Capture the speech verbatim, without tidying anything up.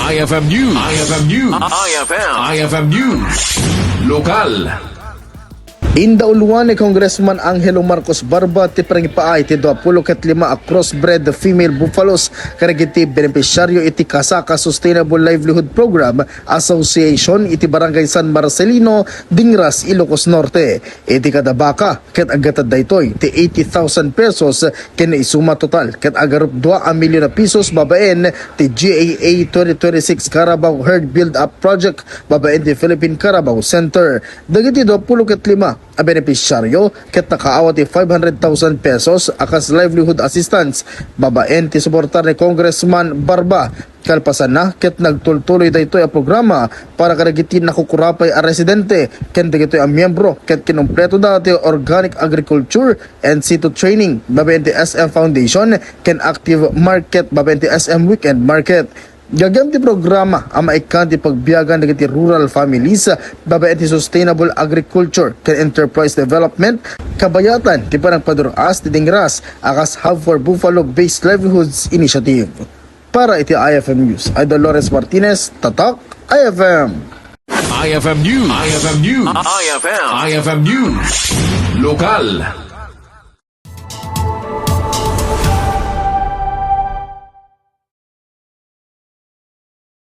I F M News. I F M News. I F M. I F M News. Lokal. Indauluan ni Congressman Angelo Marcos Barba ti panangipaay ti duapulo ket lima a crossbred female buffalos kadagiti benepisyaryo iti Kasaka Sustainable Livelihood Program Association iti Barangay San Marcelino, Dingras, Ilocos Norte. Iti kada baka ket aggatud daytoy ti eighty thousand pesos ken naisuma total ket agarupdua a milyon a pesos babaen ti G A A twenty twenty-six Carabao Herd Build-Up Project babaen ti Philippine Carabao Center. Dagiti duapulo ket lima a benepisyaryo ket nakaawat ti five hundred thousand pesos a kas livelihood assistance babaen ti suporta ni Congressman Barba. Kalpasanna ket nagtultuloy daytoy a programa para kadagiti nakukurapay a residente ken dagitoy a miyembro ket kinumpleto da ti organic agriculture and situ training babaen ti S M Foundation ken active market babaen ti S M Weekend Market. Gayyem ti programa a maikkan ti pagbiagan dagiti rural families babaen ti sustainable agriculture ken enterprise development, kabayatan ti panagpadur-as ti Dingras a kas hub for buffalo-based livelihoods initiative. Para iti I F M News, I Dolores Martinez, Tatak I F M. I F M News. I F M News. I F M. I F M News. Lokal.